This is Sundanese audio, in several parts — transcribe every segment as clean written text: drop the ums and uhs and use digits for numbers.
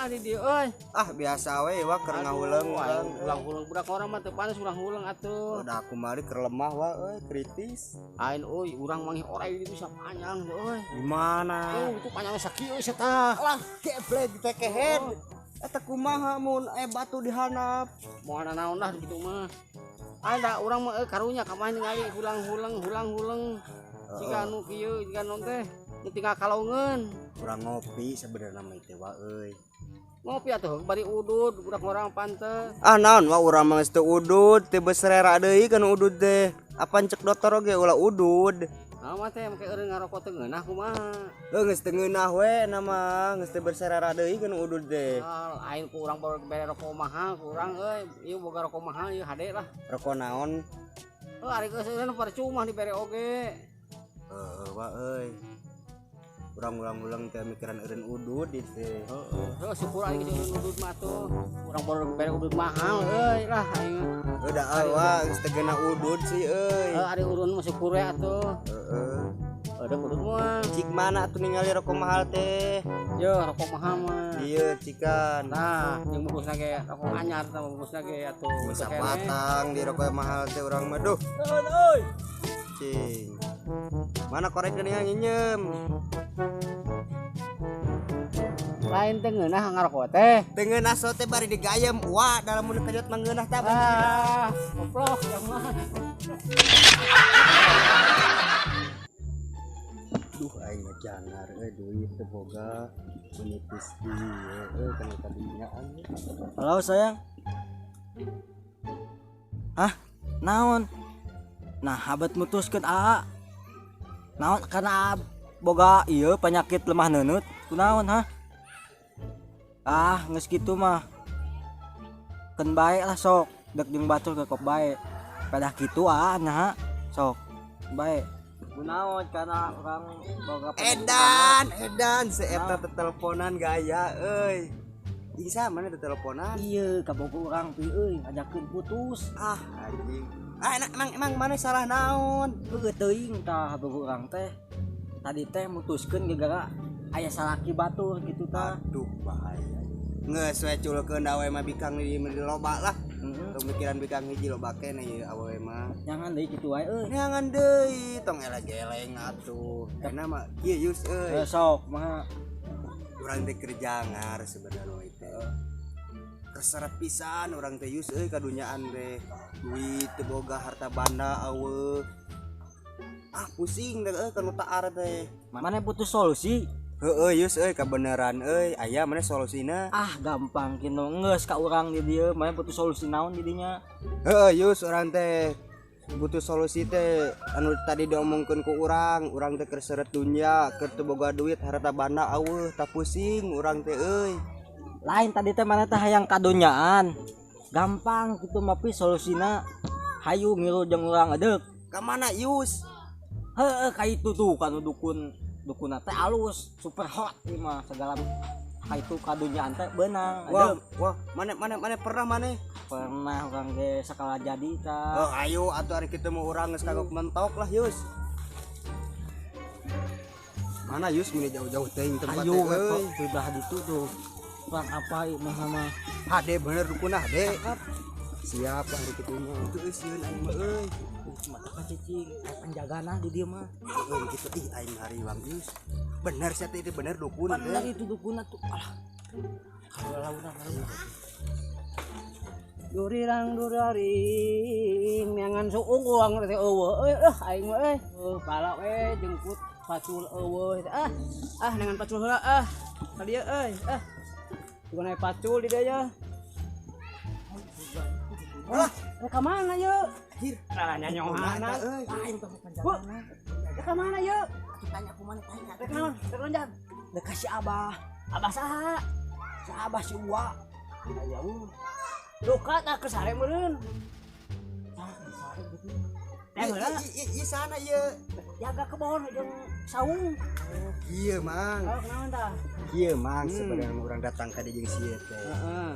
Wah di dieu euy. Ah biasa we wa keur ngahuleng urang. Ulang-ulang budak orang mah teu panas ulang-ulang atuh. Udah aku mari keur lemah wa euy, kritis. Ain euy, urang manggih orai di bisa panjang euy. Gimana? Itu panjangnya sakieu euy tah. Lah geblek ditekehead. Eta kumaha mun batu dihanap. Moal naon lah kitu mah. Ada urang mah karunya kamari ningali hulang-huleng hulang-huleng. Jika anu kieu jika non teh nu tinggal kalongeun. Urang ngopi sebenarnya mah teh wa euy. Ngopi atuh bari udud budak orang pantes. Ah naon wa urang mah geus teu udud, teu beserera deui kan udud teh. Apan cek dokter oge ulah udud. Nah mah teh make eureun ngarokok teu ngeunah kumaha. Heuh geus teu ngeunah we na mah, geus teu berserera deui kan udud teh. Lain ku urang bere rokok mahal ku urang euy, ieu boga rokok mahal ieu hade lah. Rokok naon? Heuh ari geus eureun percuma dibere oge. Heuh wa euy. Urang ulang-ulang teh mikiran eureun udud ieu teh. Heeh, syukur aing geus eureun udud mah atuh. Urang baru bere udud mahal euy lah aing. Heuh da euy wa geus teu geuna udud sih euy. Heuh ari urun mah syukur we atuh. Heeh. Ada udud mah. Cik mana atuh ningali rokok mahal teh? Ye rokok mahal mah. Ieu cikan. Nah, jeung bungkusna ge rokok anyar tah bungkusna ge atuh. Sapatang di rokok mahal teh urang mah duh. Euy. Cing. Mana korek geuning nginjem? Lain teh ngeunah ngarokok teh. Teu ngeunah so teh bari digayem. Wah, dalam mun kejot mah ngeunah tah. Ah, goblok ya mah. Duh aing mah jangar euy duit teu boga menipis ieu euy kana tadinya anjing. Halo sayang. Hah? Naon? Nah, habat mutuskeun aa. Naon karena boga ieu penyakit lemah neunut kunaon hah? Ah, geus kitu mah. Keun bae lah sok, dek jeung batur ke kop bae. Pedah kitu aa nya sok. Bae. Kunaon karena urang boga penyakit. Edan, edan si eta teteleponan gaya euy. Bisa mana teteleponan? Iya, kabogo urang pi euy ngajakeun putus. Ah, anjing. Ah, emang mana salah naon? Heueuh teuing tah kabogo urang teh. Tadi teh mutuskeun gara-gara aya salaki batur gitu tah. Aduh, bahaya. Geus we culkeun awe mah bikang di loba lah. Tong mikiran bikang hiji loba keneh ieu awewe mah. Jangan deui kitu wae euy. Jangan deui, tong eleng-eleng atuh. Karena mah kieu Yus euy. Sok mah urang teh keur jangar sebenarnya teh. Keseret pisan urang teh Yus euy kadunyaan teh. Duit teu boga, harta banda eueuh. Ah pusing deh euy kanu taar teh. Mana butuh solusi? Heueuh Yus euy kabeneran euy, aya mana solusina? Ah gampang kino geus ka urang di dieu, mana butuh solusi naon di dinya? Heueuh Yus urang teh butuh solusi teh anu tadi diomongkeun ku urang, urang teh keur seret dunya, keur teu boga duit, harta banda eueuh, tah pusing urang teh euy. Lain tadi teh mana teh hayang kadunyaan. Gampang kitu mah pi solusina. Hayu ngilu jeung urang edeuk. Ka mana Yus? Heueuh ka itu tuh kanu dukun. Dukun teh alus, super hot ieu mah segala ka itu kadunyaan teh beunang. Wah, wah, mana pernah mana? Pernah urang ge sakala jadi tah. Oh, ayo atuh ari kitu mah urang geus kagok mentok lah Yus. Mana Yus meni jauh-jauh teuing tempat teh. Ayo we di belah ditu tuh. Urang apa ieu mah sama. Hade bener dukun hade. Siap lah ari kitu mah. Itu euy sieun aing mah euy. Mata ka cicing, aya penjagana di dieu mah. Euy kitu ih aing hariwang Yus. Bener sia teh itu bener dukun. Bener itu dukun atuh. Alah. Launa launa. Durirang duraring neangan suung urang teh eueuh euy ah aing mah euy. Pala we jengkut pacul eueuh ah. Ah neangan pacul heula ah. Ka dieu euy ah. Bukan aya pacul di dieu ya. Wah, ka mana ye? Anjir. Ah nyanyohana euy. Lain teh penjagana. Ka mana ye? Tanya ku mana tanya. Rek naon? Rek lonjang. Dek si Abah. Abah saha? Si Abah si Uwa. Aya luka tak kesare meureun. Tah kesare gitu. Teh heula. Ieu sana ieu. Jaga kebon jeung saung. Ieu Mang. Oh, kunaon tah? Ieu Mang sebenarnya urang datang ka dieu jeung sieu teh. Heeh.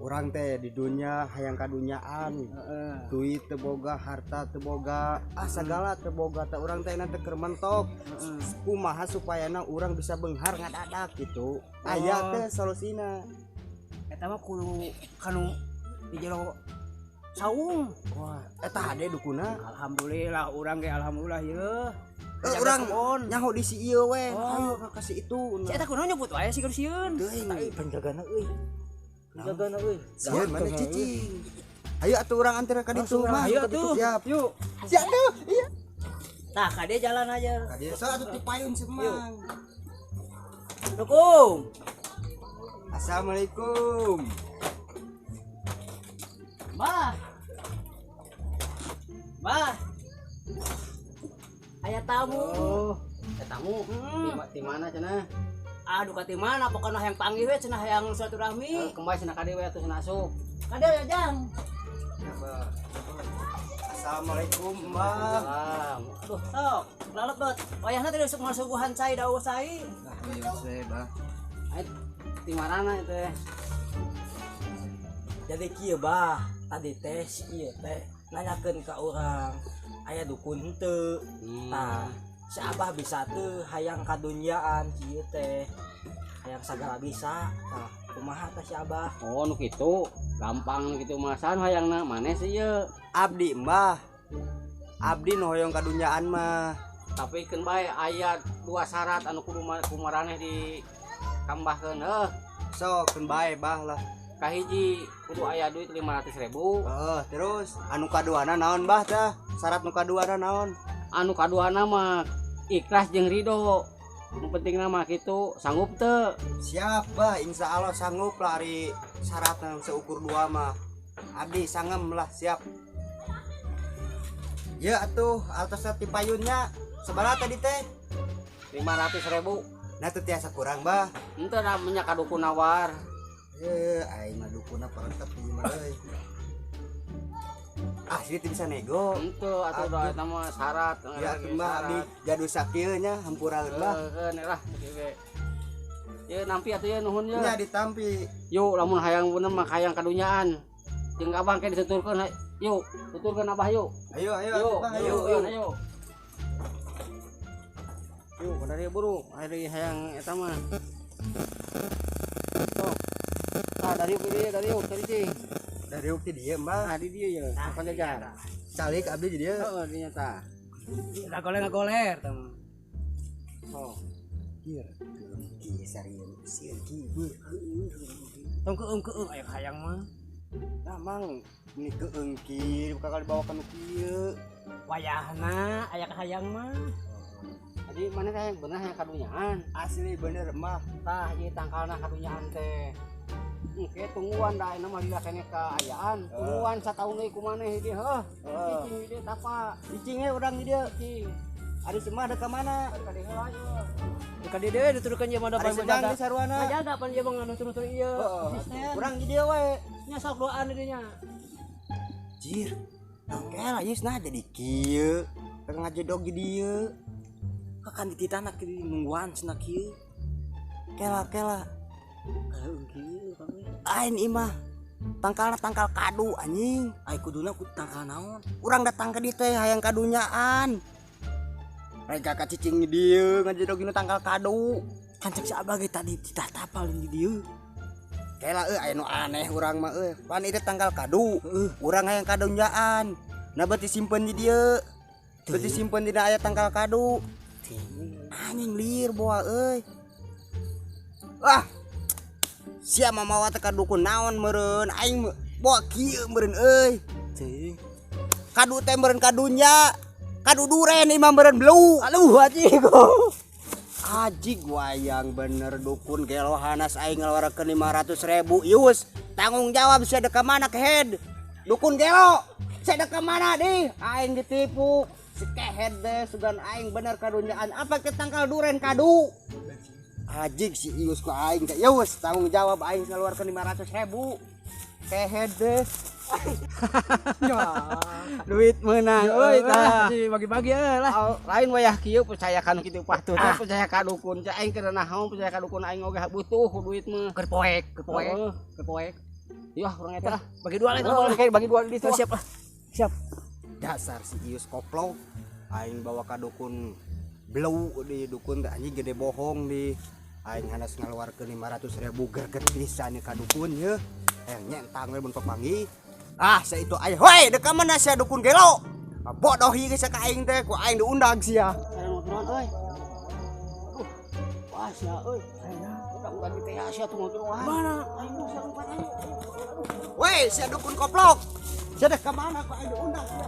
Urang teh di dunia hayang kadunyaan. Heeh. Duit teu boga, harta teu boga, ah sagala teu boga teh urang teh teh keur mentok. Kumaha supayana urang bisa beunghar ngadadak gitu. Aya teh solusina? Eta mah kudu kanu di jero saung. Wah, eta hade dukuna. Alhamdulillah urang ge alhamdulillah ye. Eh, urang nyaho di si ieu we. Ayo ka si itu. Si eta kunaon nyebut wae si keur sieun. Teuing. Penjagana euy. Penjagana euy. Sieun mana cicing. Ayo atuh urang anter ka ditu mah. Ayo atuh. Siap. Yuk. Siap tuh. Iya. Tah ka dieu jalan aja. Ka dieu sok atuh tipayun semang. Dukung. Assalamualaikum. Bah. Bah. Aya tamu. Oh, eh, tamu. Di mana cenah? Aduh, ka ti mana pokona hayang panggih we cenah hayang silaturahmi. Kembali cenah ka dieu we atuh cenah asup. Ka dieu ya, Jang. Assalamualaikum, Mbah. Salam. Aduh, sok. Lalat bet. Wayahna teh sok ngasuguhan cai daun cai. Iya, seh, Bah. Ai di mana itu teh? Jadi kieu bah, tadi teh si ieu teh nanyakeun ka urang aya dukun henteu. Tah, si Abah bisa tuh hayang kadunyaan si ieu teh. Hayang sagala bisa. Tah, kumaha tah si Abah? Oh, nu kitu. Gampang nu kitu mah saha nu hayangna maneh sih ieu. Abdi, Mbah. Abdi nu hoyong kadunyaan mah. Tapi keun bae aya dua syarat anu kudu kumaraneh ditambahkeun heuh. Sok keun bae, Bah lah. Kahiji kudu aya duit 500.000. Heeh, terus anu kaduana naon, Bah tah? Syarat nu kaduana naon? Anu kaduana mah ikhlas jeung ridho. Nu pentingna mah kitu, sanggup teu? Siap, Bah, insya Allah sanggup lah ari syaratna seukur dua mah. Abdi sangem lah, siap. Ya atuh, artosna ti payunnya sabaraha tadi teh? 500.000. Nah, teu tiasa kurang, Bah. Henteu da minyak ka dukun nawar. Eh, aing mah dukuna perentep ieu mah euy. Ah, sih teu bisa nego. Henteu atuh da eta mah syarat. Ya atuh mah abdi gaduh sakieu nya hampura lah. Heuh, lah kieu ge. Ye nampi atuh ye nuhun ye. Nya ditampi. Yuk lamun hayang bener mah hayang kadunyaan. Jeung abang ke dituturkeun yuk, tuturkeun abah yuk. Ayo ayo Yuk, atuh, Bah, ayo. ayo, ayo. Yuk, kada dieu buru, hari hayang eta mah. Sok. Ah, dari yuk dieu, dari yuk, dari cing. Dari yuk ti dieu, Mbah. Ah, di dieu ye, kapan jajar. Calik abdi di dieu. Heeh, dinya tah. Ngagoler ngagoler tah mah. Oh. Kieu. Kieu sarieun sieun kieu. Tong keung-keung aya hayang mah. Nah, Mang, ini keung kieu bakal dibawa ka nu kieu. Wayahna aya kahayang mah. Jadi mana teh bener hayang kadunyaan. Asli bener mah. Tah ieu tangkalna kadunyaan teh. Engke tungguan da ayeuna mah lila keneh kaayaan. Tungguan sataun deui ku maneh di heuh. Cicing di tapa. Cicing we urang di dieu. Cicing. Ari semah da ka mana? Ka dieu heula ieu. Ka dieu deui dituturkeun ieu mah da Ari sedang di sarwana. Ngajaga pan ieu mah nutur-nutur ieu. Heeh. Urang di dieu we. Nya sok doaan di dinya. Jir. Oke lah, Yus nah jadi kieu. Rek ngajedog di dieu. Kakan dititana kieu nungguan cenah kieu. Kela kela. Heuh kieu kami. Ain imah. Tangkalna tangkal kadu anjing. Ai kuduna ku tangkal naon? Urang datang ke dieu teh hayang kadunyaan. Rek ka cicing di dieu ngajedog dina tangkal kadu. Kan cek si Abah ge tadi titah tapal di dieu. Kela euy aya nu aneh urang mah euy. Pan ieu tangkal kadu. Heeh. Urang hayang kadunyaan. Nah berarti simpen di dieu. Berarti simpen dina aya tangkal kadu. Anjing liar boa euy. Wah. Sia mamawa teh ka dukun naon meureun aing boa kieu meureun euy. Teuing. Kadu teh meureun kadunya. Kadu duren imah meureun belu. Aduh anjing. Ajig wayang bener dukun gelo hanas aing ngeluarkeun 500.000 yus. Tanggung jawab sia dek ka mana kehed. Dukun gelo. Sia dek ka mana dih? Aing ditipu. Si kehed deh sugan aing bener kadunyaan. Apa ke tangkal duren kadu? Ajig si Ius ku aing teh. Yus tanggung jawab aing ngeluarkeun 500.000. Kehed deh. Duit meunang euy tah. Bagi-bagi euy lah. Lain wayah kieu percaya ka nu kitu patut teh percaya ka dukun. Cek aing keur naon percaya ka dukun aing oge butuh duit mah. Keur poek, keur poek, Heeh. keur poek. Iya, urang eta. Bagi dua lah itu. Oh, kayak bagi dua di situ. Siap lah. Siap. Dasar si Ius koplok. Aing bawa ka dukun blau di dukun teh anjing gede bohong di. Aing hanas ngaluarkeun 500.000 greget pisan ka dukun ye. Hayang nyentang we mun papanggih. Ah, sia itu aya. Hoi, dek ka mana sia dukun gelo? Bodoh ieu geus ka aing teh, ku aing diundang sia. Saya mau turun euy. Aduh. Wah, sia euy. Udah udah gitu ya, sia tuh mau turun. Mana? Ayo, sia lompat ayo. Woi, sia dukun koplok. Sia dek ka mana ku aing diundang sia.